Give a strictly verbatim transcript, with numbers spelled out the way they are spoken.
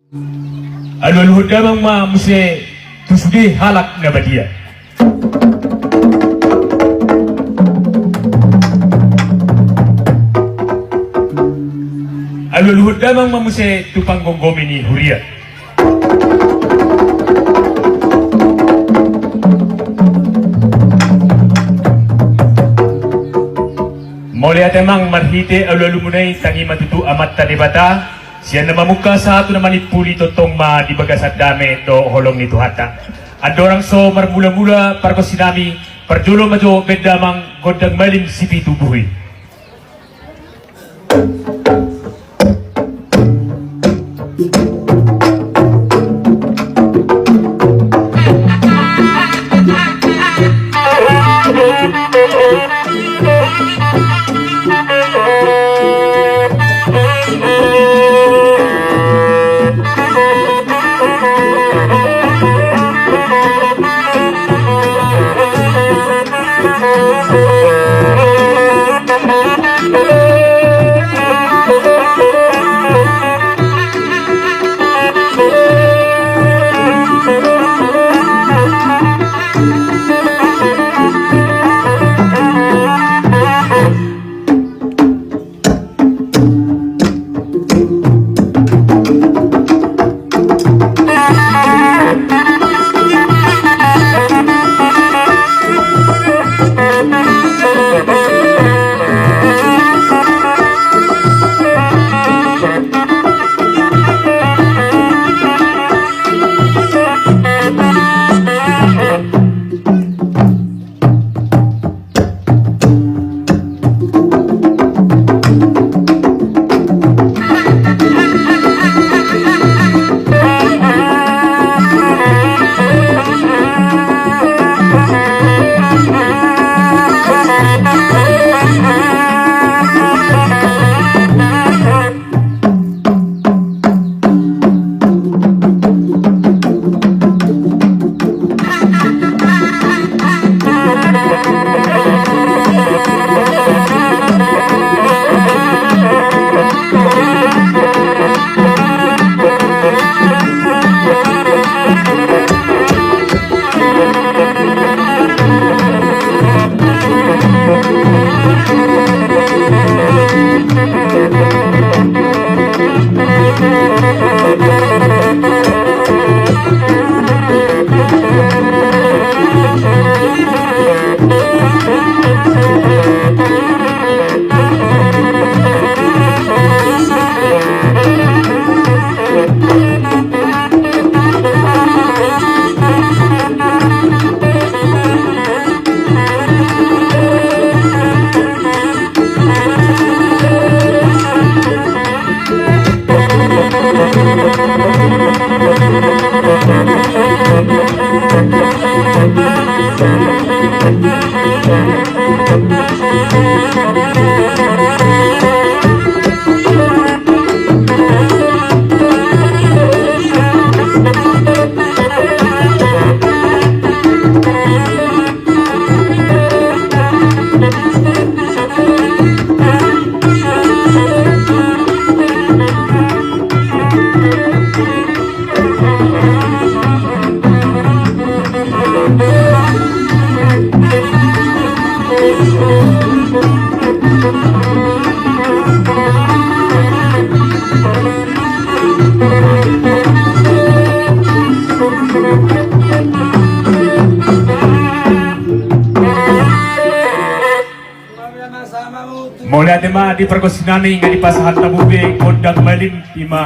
Alualuhon damang ma muse tu sude halak na badia. Alualuhon damang ma muse tu panggomgomi ni huria. Mauliate amang, marhite alualumuna i tangi ma tutu Amanta Debata, sian na mamungka sahat tu na manimpuli, tongtong ma di bagasan dame dohot holong ni Tuhanta. Andorang so marmulamula pargonsinami, parjolo ma jo baen damang gondang malim sipitu buhi. Mauliate ma di pargonsinami, nga dipasahat hamu be gondang malim, ima